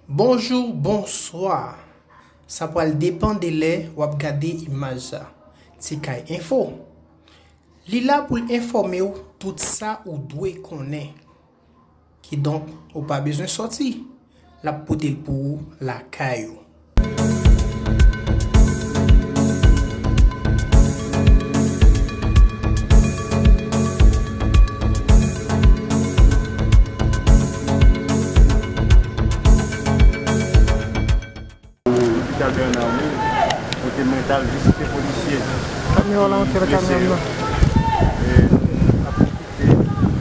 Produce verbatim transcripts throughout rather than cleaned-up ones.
Bonjou, bonswa. Sa pral depann de lè w ap gade imaj sa. Ti Kay Enfo. Li la pou l enfòme w tout sa ou dwe konnen. Kidonk, ou pa bezwen sòti. L ap pote l pou ou lakay ou. Lopital Bernard Arnault, kote mwen t al vizite polisye ki blese yo. E nou ap pwofite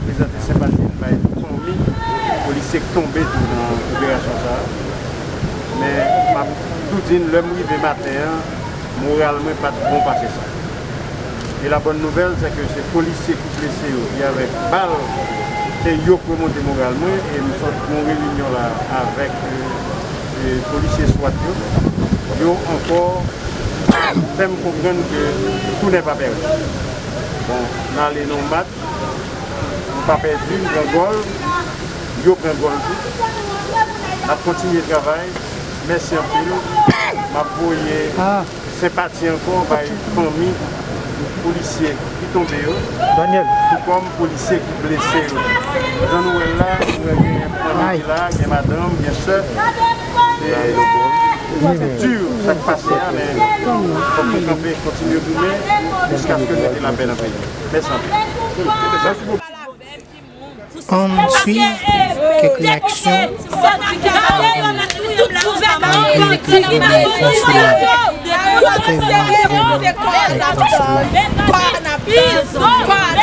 prezante senpati n bay fanmi polisye k tonbe tou nan operasyon sa a. Men, m ap tou di n, lè m rive maten an, moral mwen pa t bon pase sa. E la bòn nouvèl, se ke se polisye ki blese yo, ki avèk bal, se yo k remonte moral mwen, e m sot gon reyinyon la avèk, e, e, polisye swat yo. Yo ankò fè m konprann ke tou nèg pa pèdi. Bon, n ale nan yon match, nou pa pèdi, nou pran gòl, yo pran gòl tou. N ap kontinye travay. Mèsi anpil. M ap voye senpati ankò bay fanmi polisye ki tonbe yo, tou kòm polisye ki blese yo. Jan nou wè l la, nou wè gen fanmi ki la, gen madanm, gen sè. Se, se di sa k pase a, men fòk nou kanpe, kontinye goumen jiskaske nou mete lapè nan peyi. Mèsi anpil. Mèsi bokou. Ann swiv kèk reyaksyon. Malgre yo te vrèman enkonsolab. Vrèman, vrèman enkonsolab.